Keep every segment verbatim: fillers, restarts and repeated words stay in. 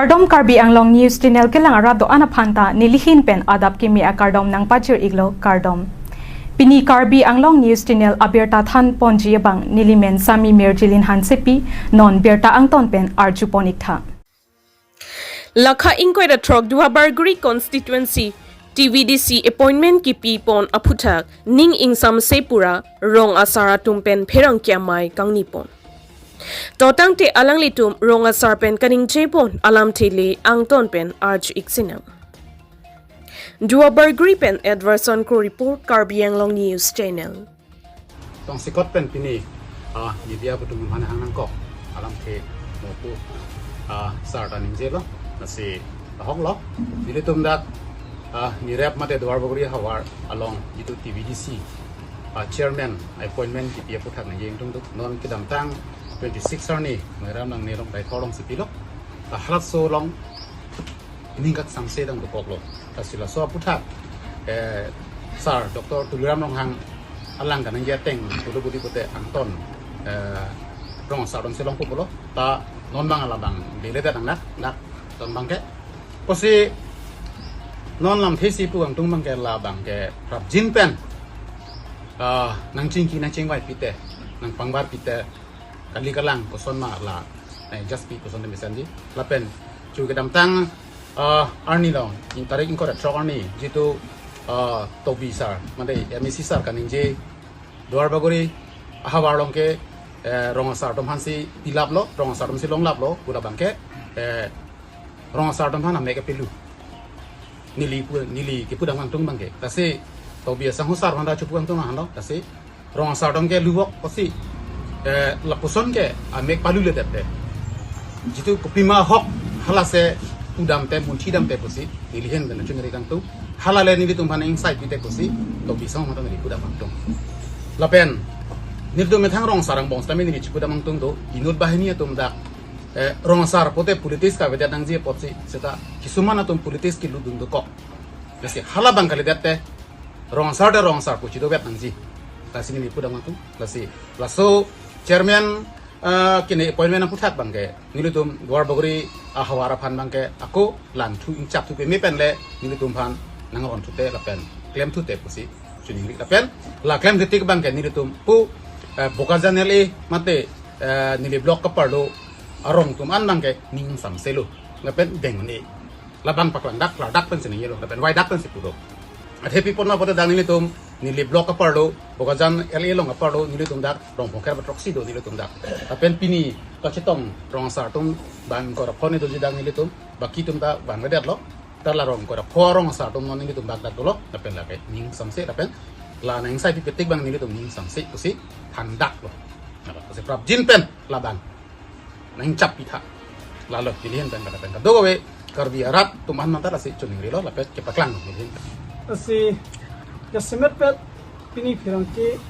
Kardom, Karbi Anglong News Channel kelang arat do-an aphan ta nelihin pen adap kimi akardom nangpajir iklo, kardom. Pini Karbi Anglong News Channel abirta than ponji abang nelimen Sami Mirjilin Hansepi, non birta angton pen arju pon iktha. Lakha ingkoi ra throk Duarbagori constituency T V D C appointment kipi pon aphuthak ning ingsamse pura rong asar atum pen pherangke amei kangni pon. To tangte alanglitum rong asar pen kaningje pon alamthe le angton pen arju iksinang. Duarbagori pen Edwardson Kro report, Karbi Anglong News Channel. Tongsekot pen pini, ah, media atum aphan hang nangkok alamthe mo pu, ah, sar ta ningjelo, lasi ahok lo. Nelitum dak, ah, nirep mate Duarbagori ahavar along itum T V D C, ah, chairman appointment kipi aphuthak nangji ingtungduk. Non kedamtang twenty-six arni Monirap Nangne along Deithor alongsi pilo. Ah, halatso along ining kangsamse dang dokoklo. Lasi laso aphuthak, eh, sar Doctor Tuliram Ronghang alang kaningje ateng pulo budi pute angton, eh, rong asar atumsi longpo pulo. Ta non abang labang bele ta nang nak, nak ton abangke. Pusi non lamthe si pu angtung abangke labangke prapjin pen, ah, nangchingki nangchingvai pite, nangpangbar pite, kali kalang koson ma la, eh, just pi koson de mesenji. Lapen chu kedamtang, ah, arni along, in tarik ingkoi ra throk arni, jitu, ah, Tobi sar, mate M A C sar kaningje, Duarbagori ahavar along ke, eh, rong asar atum aphansi pilaplo, rong asar atumsi longlaplo, pu labangke, eh, rong asar atum aphan amek kepelu. Neli pu, neli kepu dang angtung abangke. Lasi Tobi asangho sar aphan ta chepu angtung ahanlo. Lasi rong asar atum ke luvok pusi, eh, lapuson ke amek paluledet te. Jitu kopima ahok halase pudam te, munthi dam te pusi nelihin pen chunri kangtung. Hala le nelitum aphan ingsai pite pusi Tobi asangho aphan ta neli pudam angtung. Lapen nelitum methang rong asar angbong sitame neli chepu dam angtung do, inut banghini atum dak, eh, rong asar pute politics kavedet nangji apotsi seta kisuman atum politics kelutdun dokok. Lasi hala abang kalidet te rong asar te rong asar pu chidovet nangji. Lasi neli pudam angtung. Lasi laso chairman, eh, kene appointment aphuthak abangke nelitum Duarbagori ahavar aphan abangke ako langthu ingchapthu peme pen le nelitum aphan nang-ron thute lapen klem thute pusi chuningri. Lapen la klem ketik abangke nelitum pu, eh, Bokajan L A mate, eh, neli block kaparlo arong atum an abangke ning samselo. Lapen deng ne labang paklang dak, klardak pensi ningjelo, lapen vaidak pensi pulo. Athe pi apot ma pute dak nelitum, neli block aparlo, Bokajan L A along aparlo, nelitum dak rong phongkep ra throksi do nelitum dak. Lapen pini kachetong rong asar atum bang ingkoi ra pho ni doji dak nelitum, baki atum ta bang vedetlo. Ta la rong ingkoi ra pho rong asar atum non nelitum dak dak dolo, lapen lake ning samse, lapen la nang ingsai pi petik abang nelitum ning samse pusi thandaklo. Napa, pusi prapjin pen labang nangchap pitha. Lalo nelihin pen pen pen kadokave Karbi arat atum an manta lasi chuningrilo lapen kepaklang nelihin. Lasi jasemet pet pini pherangke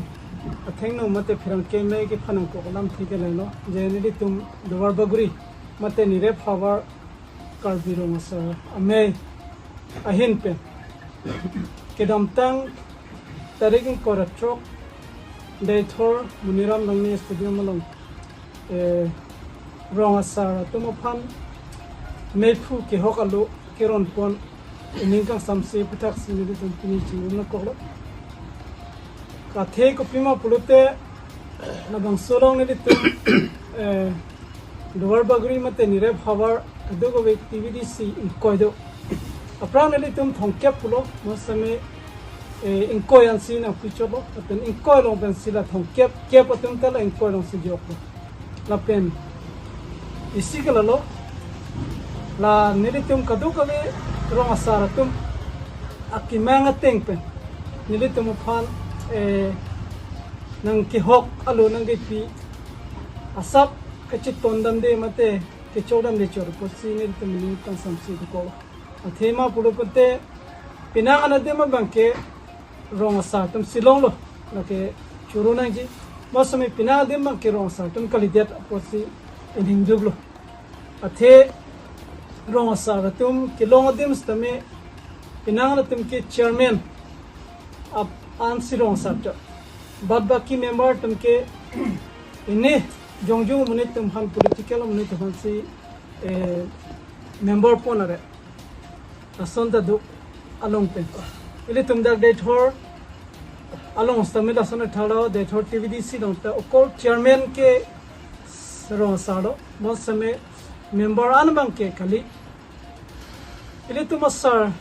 athengno mate pherangke amei kephan nangkok alamthe ke lailo. Je nelitum Duarbagori mate nirep havar Karbi rong asar amei ahin pen kedamtang tarik ingkoi ra throk Deithor Monirap Nangne Stadium along, eh, rong asar atum aphan meiphu kehok alo keron pon ining kangsamse aphuthaksi nelitum pini chingrum nangkoklo. Athe kopima pulote labangso along nelitum, eh, Duarbagori mate nirep havar kadokave T V D C ingkoi do. Aphrang nelitum thomkep pulo, mo sitame, eh, ingkoi ansi nangpuchotlo, lapen ingkoi along pensi la thomkep, kep atum ta la ingkoi alongsi joklo. Lapen isi ke lalo, la nelitum kadokave rong asar atum akemang ateng pen nelitum aphan, eh, nangkehok alo nangkepi asap kachetong damde mate kechok damde chot pusi nelitum ining kangsamse dokok. Athema pulo pute penang an adim abangke rong asar atumsi longlo, lake choro nangji. Mo sitame penang adim abangke rong asar atum kalidet apotsi ining duklo. Athe rong asar atum kelong adim sitame penang an atum ke chairman ap ansi rong asar chot. Bad baki member atum ke ini jongjong amonit atum aphan, political amonit atum aphansi, eh, member pon are. Lason ta do along pen. Ilitum dak Deithor along sitame lason thaklo, Deithor T V D C along ta okol chairman ke rong asar lo, bonsitame member an abang ke kali. Ilitum asar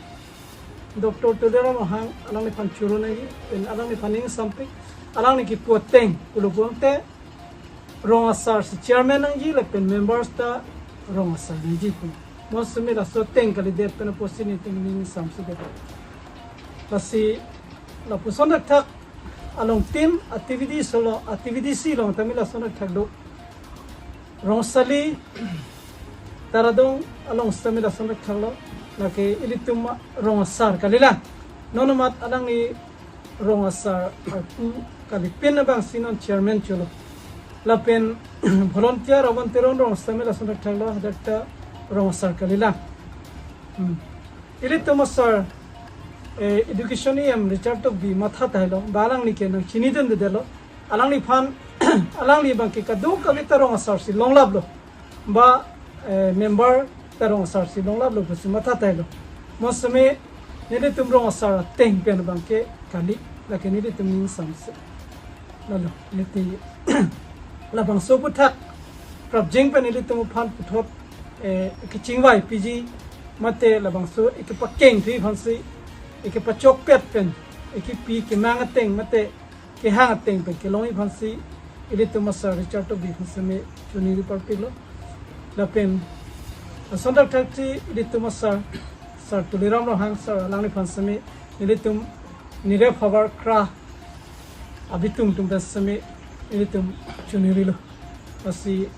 Doctor Tuliram Ronghang alangliphan choro nangji, pen alangliphan ning sampik, alangli kipu ateng pulo pulote rong asar si chairman nangji lapen members ta rong asar nangji pu. Bonsitame laso ateng kalidet pen apotsi nelitum ning samsedet. Lasi lapuson thakthak along tin activity solo, activity si along tame lason thakthak do. Rongsali Taradong along sitame lason thakthak lo, lake ilitum rong asar kalilang. Non amat alangli rong asar arpu kalipin abang si non chairman cholo. Lapen volunteer Avan Teron rong sitame lason thakthak lo, hadak ta rong asar kalilang. Hmm. Ilitum asar, eh, education E M Richard Tokbi matha tahai lo, ba alangli ke nangchinidunde lo. Alangliphan, alangli abang ke kadokave ta rong asar si longlap lo. Ba, eh, member ta rong asar si longlap lo pusi matha tahai lo. Bonsitame nelitum rong asar ateng pen abang ke kali, lake nelitum ning samse. Lalo, nelitum labangso aphuthak prapjin pen nelitum aphan puthot, eh, kechingvai piji mate labangso ekepakeng thu aphansi, ekepachokpet pen, ekepi kemang ateng mate kehang ateng pen kelongji aphansi ilitum asar Richard Tokbi aphan sitame choningri parpik lo. Lapen lason thakthak si ilitum asar, Sir Tuliram Ronghang sir alangliphan sitame nelitum nirep havar kra abitung atum pen sitame nelitum choningri lo. Lasi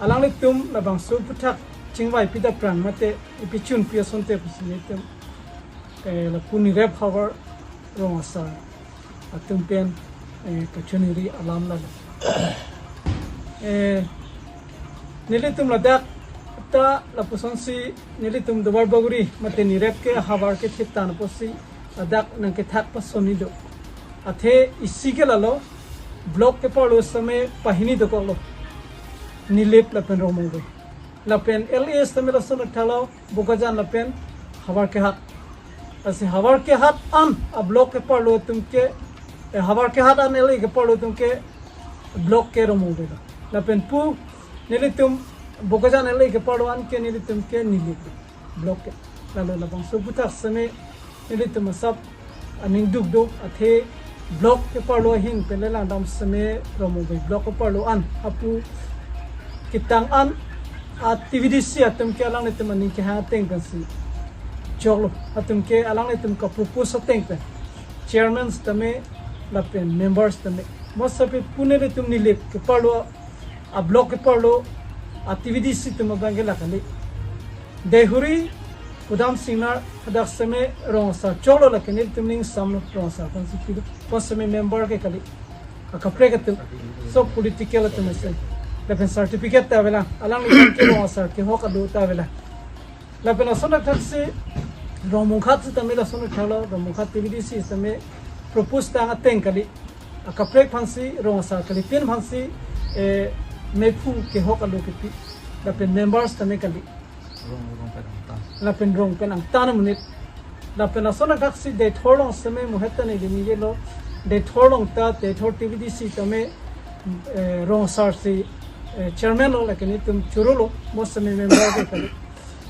alanglitum labangso aphuthak chingvai pida prang mate epi chunpi asonte pusi nelitum, eh, lapu nirep havar rong asar atum pen, eh, kachoningri alam lalo. Eh, nelitum ladak ta lapusonsi nelitum Duarbagori mate nirep ke havar kethe tang apotsi ladak nangkethak pasonni do. Athe isi ke lalo, block keparlo sitame pahini dokoklo. Nilip lapen Rongmongve. Lapen L A sitame lason thakthak lo, Bokajan lapen Havarkehat. Lasi Havarkehat an a-block keparlo atum ke, eh, Havarkehat an L A keparlo atum ke block ke Rongmongve lo. Lapen pu nelitum Bokajan L A keparlo an ke nelitum ke Nilip block ke. Lalo labangso aphuthak sitame nelitum asap aning duk do, athe block keparlo ahin pen le langdam sitame Rongmongve block keparlo an apu ketang an a-T V D C atum ke alanglitum aning kehang ateng pensi choklo, atum ke alanglitum kapropose ateng pen chairman sitame lapen members sitame. Mosapi pu nelitum Nilip keparlo, a-block keparlo a-T V D C atum abang ke la kali. Deihori, Kudam Singnar hadak sitame rong asar choklo, lake nelitum ning samlo, rong asar aphansi pido. Bonsitame member ke kali. Akaprek atum, so political atum ase. Lapen certificate ta avelang, alangliphan ke rong asar kehok alo ta avelang. Lapen lason thakthak si Rongmongkhat sitame lason thakthak lo, Rongmongkhat T V D C sitame propose tang ateng kali. Akaprek aphansi rong asar kalipin aphansi, eh, mephu kehok alo kepi. Lapen members sitame kali. Rong, rong pen angtan. Lapen rong pen angtan amonit. Lapen lason thakthak si Deithor along sitame muhet ta neli ningje lo. Deithor along ta, Deithor T V D C sitame, eh, rong asar si, eh, chairman lo, lake nelitum choro lo, mo sitame member ke kali.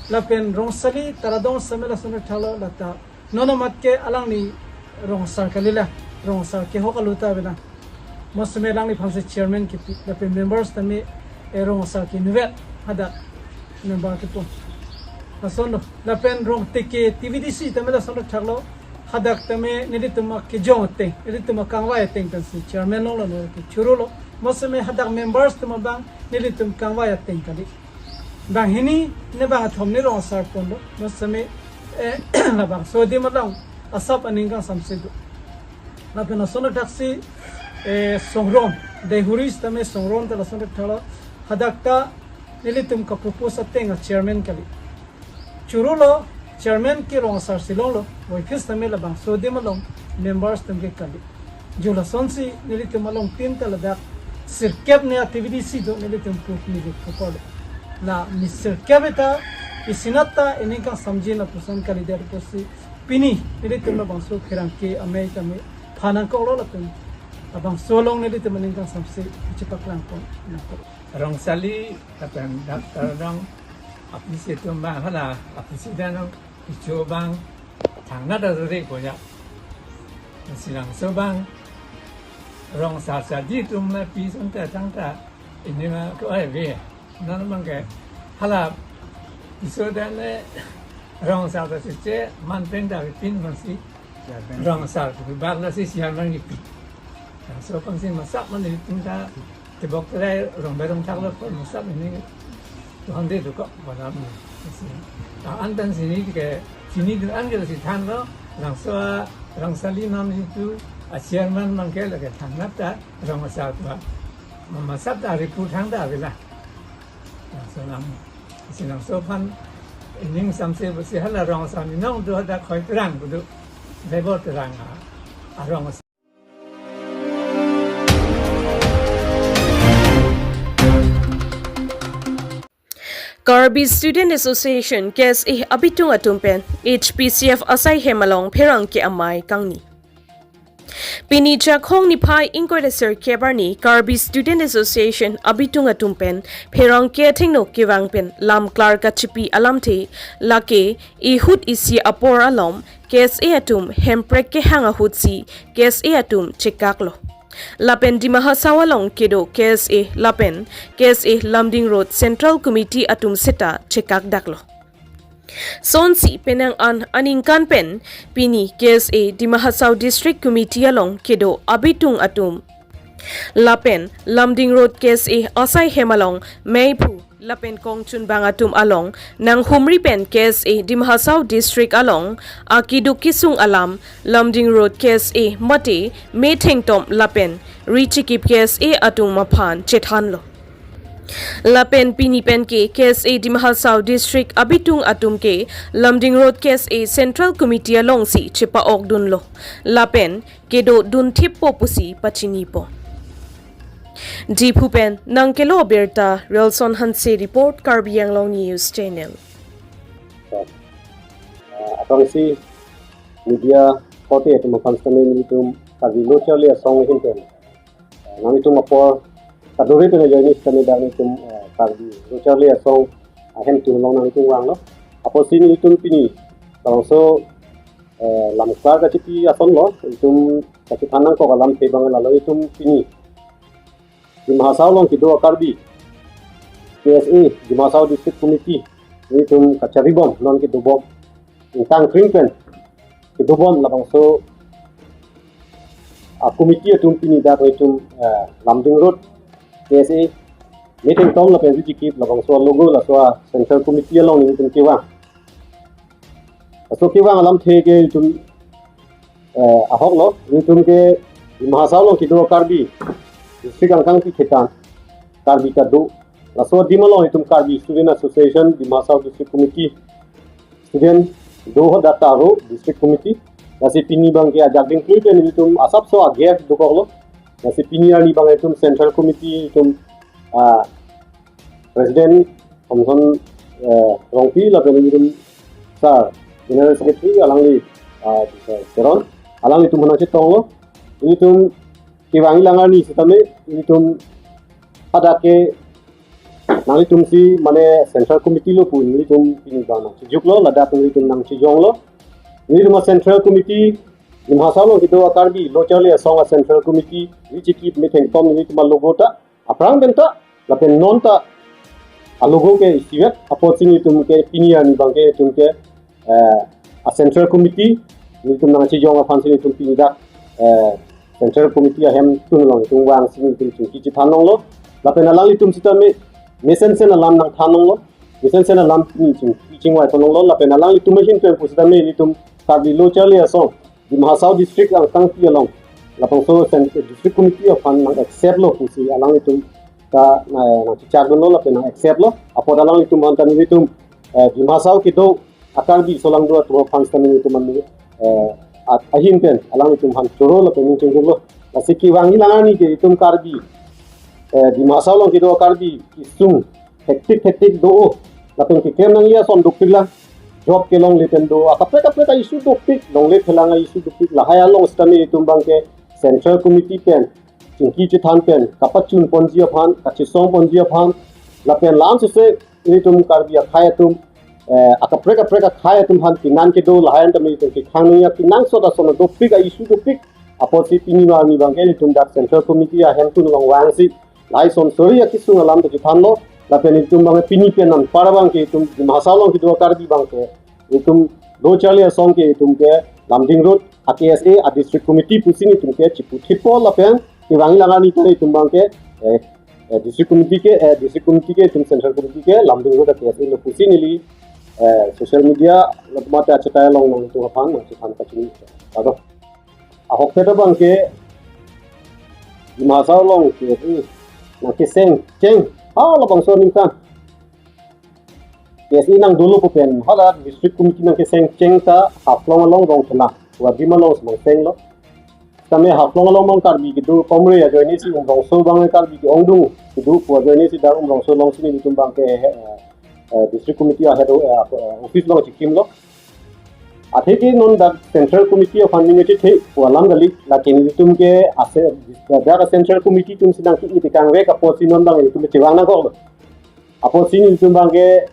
Lapen Rongsali Taradong sitame lason thakthak lo, lata non amat ke alangli rong asar kalilang, rong asar kehok alo ta avelang. Mo sitame alangliphansi chairman kepi, lapen members tame, eh, rong asar ke inutvet hadak member kepon. Lason lo, lapen Rongteke T V D C tame lason thakthak lo, hadak tame nelitum akejong ateng, nelitum akangvai ateng pensi chairman lo, lalo ke choro lo. Mo sitame hadak members atum abang nelitum kangvai ateng kali. Banghini ne bang athom ne rong asar ponlo, mo sitame, eh, labangso adim along asap aning kangsamse do. Lapen lason thakthak si, eh, Songron, Deihori sitame Songron ta lason thakthak lo, hadak ta nelitum kapropose ateng a-chairman kali. Choro lo, chairman ke rong asar si longlo, voiphit sitame labangso adim along members atum ke kali. Jo lasonsi nelitum along tin ta ladak sirkep ne a-T V D C do, nelitum pu Nilip keparlo. La mi sirkep ta Isinat ta ining kangsamji lapuson kalidet pusi pini nelitum labangso pherangke amei tame phan nangkoklo lapen labangso along nelitum ining kangsamsi chepaklangpon nangkok. Rongsali lapen Doctor Rong apisi atum abang hala apisi danong kecho abang thangnat ta suri punya. Silangso abang rong sar sarji atum lapuson ta thangta ini ma ko ai ve. Non abangke hala iso dan le rong sar ta sece manpeng ta pin masi rong sar tu bak lasi sian mang ipi. Laso aphansi masap man itum ta tebok terai rong berong thak lo pon masap ini Tuhan de dukok balam. Antan sini ke sini dun an ke si thanlo, langso Rongsali non itum a chairman abangke lake thangnat ta rong sar tu masap ta report thangta avela. Langso lang, silangso aphan ining samse pusi hala rong sar ni nong do da khoi terang kudu. Lebo terang a, a rong sar. Karbi Student Association, K S A, abitung atum pen H P C F asai hem along pherangke amei kangni. Pini Chakhong niphai ingkoi ra sirkep arni Karbi Student Association abitung atum pen pherangke athengno kevang pen lamklar kachipi alamthe lake ihut isi apor alom K S A atum hemprek kehang ahutsi K S A atum chekaklo. Lapen Dima Hasao along kedo K S A lapen K S A Lumding Road Central Committee atum seta chekakdaklo. Sonsi penang an aningkan pen pini K S A Dima Hasao District Committee along kedo abitung atum lapen Lumding Road K S A asai hem along meiphu lapen kongchunbang atum along nanghumri pen K S A Dima Hasao District along akiduk kisung alam Lumding Road K S A mate methengtom lapen richikip K S A atum aphan chethanlo. Lapen pini pen ke K S A Dima Hasao District abitung atum ke Lumding Road K S A Central Committee alongsi chepa-okdunlo. Lapen kedo dunthippo pusi pachinipo. Diphu pen nangkelo abirta Relson Hanse report, Karbi Anglong News Channel. Ah, aphrangsi media korte atum aphan sitame nelitum Karbi Lo Charli Asong ahin pen, ah, nanglitum apor kaduri pen ajoine sitame dak nelitum, ah, Karbi Lo Charli Asong ahemtun along nanglitum vanglo. Apotsi nelitum pini labangso, eh, lamklar kachipi asonlo, itum kachethan nangkok alamthe abang lalo, itum pini Dima Hasao along kedo a-Karbi, K S A Dima Hasao District Committee, nelitum kacharibom, non kedobom, ingtang kring pen kedobom labangso a-committee atum pini dak nelitum, eh, Lumding Road K S A methengtom lapen richikip labangso a-logo laso a-Central Committee along nelitum kevang. Laso kevang alamthe ke itum, eh, ahoklo, itum ke Dima Hasao along kedo Karbi, district angkangpi khetan Karbi ta do. Laso adim along itum Karbi Student Association, Dima Hasao District Committee, student do hadak ta aro District Committee. Lasi pini abangke ajak dingklui pen itum asapso a-gap dokoklo. Lasi pini arni abang itum Central Committee itum, ah, President Thomson, eh, Rongpi lapen itum Sir General Secretary alangli, ah, Teron, alanglitum aphan nangchetonglo. Itum kevang ilang arni sitame itum hadak ke nanglitumsi mane Central Committee lo pu nelitum pini abang nangchejoklo, ladak nelitum nangchejonglo. Nelitum a-Central Committee, Dima Hasao along kedo a-Karbi Lo Charli Asong a-Central Committee, richikip methengtom nelitum a-logo ta, aphrang pen ta, lapen non ta a-logo ke isivet, apotsi nelitum ke pini arni abangke itum ke, eh, a-Central Committee, nelitum nangchejong aphansi nelitum pini dak, eh, Central Committee ahemtun along itum vangsi nelitum chingki chethan longlo. Lapen alanglitum sitame mesensen alam nangthan longlo. Mesensen alam pini chingki chingvai pon longlo. Lapen alanglitum ahin pen pusitame nelitum Karbi Lo Charli Asong Dima Hasao District angkangpi along labangso Cent-, District Committee aphan nang-accept lo pusi alanglitum ta, eh, nangchechakdunlo lapen nang-accept lo. Apot alanglitum aphan ta nelitum, eh, Dima Hasao kedo a-Karbi solangdo atum aphan sitame nelitum an, eh, at-, ahin pen alanglitum aphan choro lapen ning chengjoklo. Lasi kevang ilang arni ke itum Karbi, eh, Dima Hasao along kedo a-Karbi kesung hektik hektik do. Lapen keklem nangji ason dopik lang. Job kelongle pen do akaprek kaprek a-issue dopik, longle phelang a-issue dopik. Lahai along sitame itum abangke Central Committee pen chingki chethan pen kapachun ponji aphan, kachesong ponji aphan, lapen lam sese itum Karbi akhei atum, eh, akaprek kaprek akhei atum aphan pinan kedo lahai an tame itum kekhang nangji akenangsot ason dopik a-issue dopik. Apotsi pini arni abangke itum dak Central Committee ahem tun along vangsi lahai son sori akisung alam ta chethanlo. Lapen itum abangke pini pen anpar abangke itum Dima Hasao along kedo Karbi abangke itum lo charli asong ke itum ke Lumding Road a-K S A a-District Committee pusi itum ke chipu thipo lapen kevang lang arni ta itum abangke, eh, eh, District Committee ke, eh, District Committee ke itum Central Committee ke Lumding Road a-K S A lo pusi neli, eh, social media lo mate achetai along nangtum aphan nangchethan kachini. Ado. Ahokpet abangke Dima Hasao along ke, hmm, nangkeseng cheng. Ah, labangso aningkan K S A nangdolo pu pen hala District Committee nangkeseng cheng ta Haflong along Rongthena, Wadim along si nangsenglo. Tame Haflong along abang Karbi kedo komre ajoine si Umrongso abang Karbi ke-ongdung kedo pu ajoine si dak Umrongso along si nelitum abangke, eh, eh, District Committee ahead, eh, eh, office along chikimlo. Athe ke non dak Central Committee aphan ningje the pu alam kali, lake nelitum ke ase dak Central Committee atum si nangke-i tekangvek apotsi non abang itum chevang nangkoklo. Apotsi nelitum abangke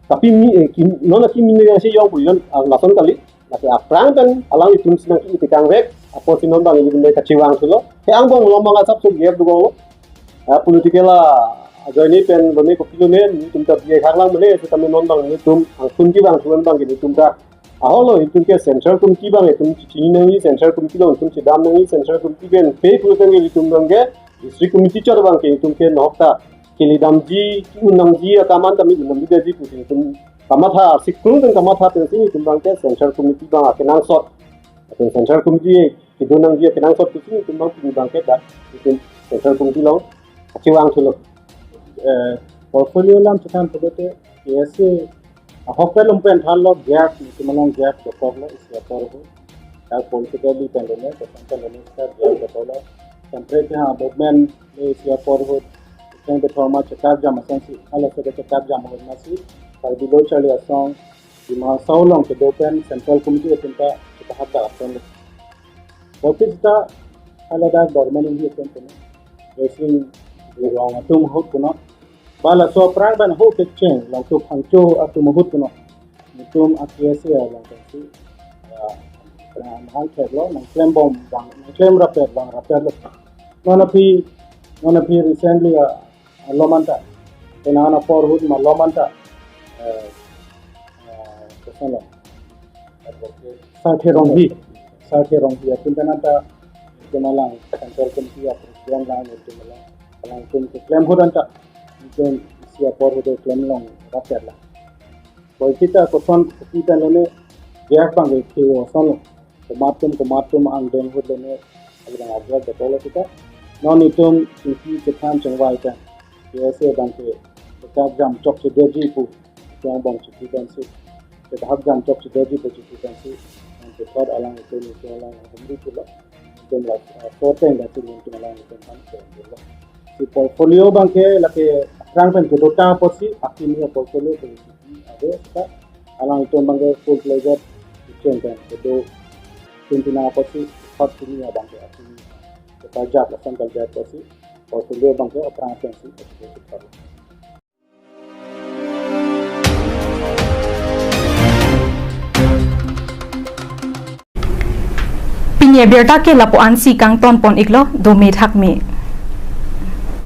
kapimi, eh, kim, non akimi nang si yong pu yon, ah, lason kali. Lake aphrang pen alanglitum si nangke-i tekangvek apotsi non abang itum ke kachevang thulo. He angbong along abang asapso gap dukoklo. Ah, political ajoine pen bone kopilo ne, nelitum ta biye khak lang mene, sitame non abang nelitum angtun kevang thuan abangke nelitum ta ahoklo, itum ke Central Committee abang itum chini nangji, Central Committee along itum chedam nangji, Central Committee pen pe pu pen itum abangke District Committee chot abangke itum ke nokta kele damji, ki-un nangji akam an tame un nangji damji pusi itum kamatha, siklung pen kamatha pensi itum abangke Central Committee abang akenangsot. Lapen Central Committee kedo nangji akenangsot pusi itum abang pini abangke dak itum Central Committee along kachevang thulo. Eh, portfolio alam chethan pulote K S A ahokpet along pen thanlo gap, itum along gap dokoklo isi apor ahut. Dak politically pen lone, koson pen lone sita gap dokoklo. Temporary ha movement le isi apor ahut. Itum bethor ma chekak jam asonsi, halaso ke chekak jam ahut masi, Karbi lo charli asong, Dima Hasao along kedo pen Central Committee atum ta chepahak dak asonlo. Office ta hala dak dorman ingi atum puno. Racing di rong atum ahut puno. Ba laso aphrang pen ahut kecheng, Langso Phangcho atum ahut puno. Itum a-K S A along pensi, ah, ah, nangtheklo, nangklem bom abang, nangklem rapet abang rapetlo. Non aphi, non aphi recently, ah, ah, lo manta. Kena apor ahut ma lo manta. Eh, eh, koson lo. Sarthe Rongpi. Sarthe Rongpi atum pen anta itum alang Central Committee a-president lang itum alang. Alangtum keklem ahut anta itum isi apor ahut klem long rapet lang. Boi kita koson kita lone gap abang ke asonlo. Komat atum, komat atum angdeng ahut lone abang a-gap dokoklo kita. Non itum chingki chethan chingvai pen K S A abangke chekak jam chokchedetji pu itum angbong chingki pensi, chepahak jam chokchedetji pu chingki pensi, non puthot alanglitum, itum alang humri thulo. Itum la, ah, sorteng dak chingki itum alanglitum aphan pen thulo. Si portfolio abangke lake aphrang pen kedo ta apotsi akimi portfolio ke ave ta, alanglitum abangke full-fledged itum pen kedo, itum pina apotsi thot pini abangke akimi kepajak lason kajak apotsi portfolio abangke aphrang pensi kedo thulo. Pini abirta ke lapu-ansi kangton pon iklo, dome thakme.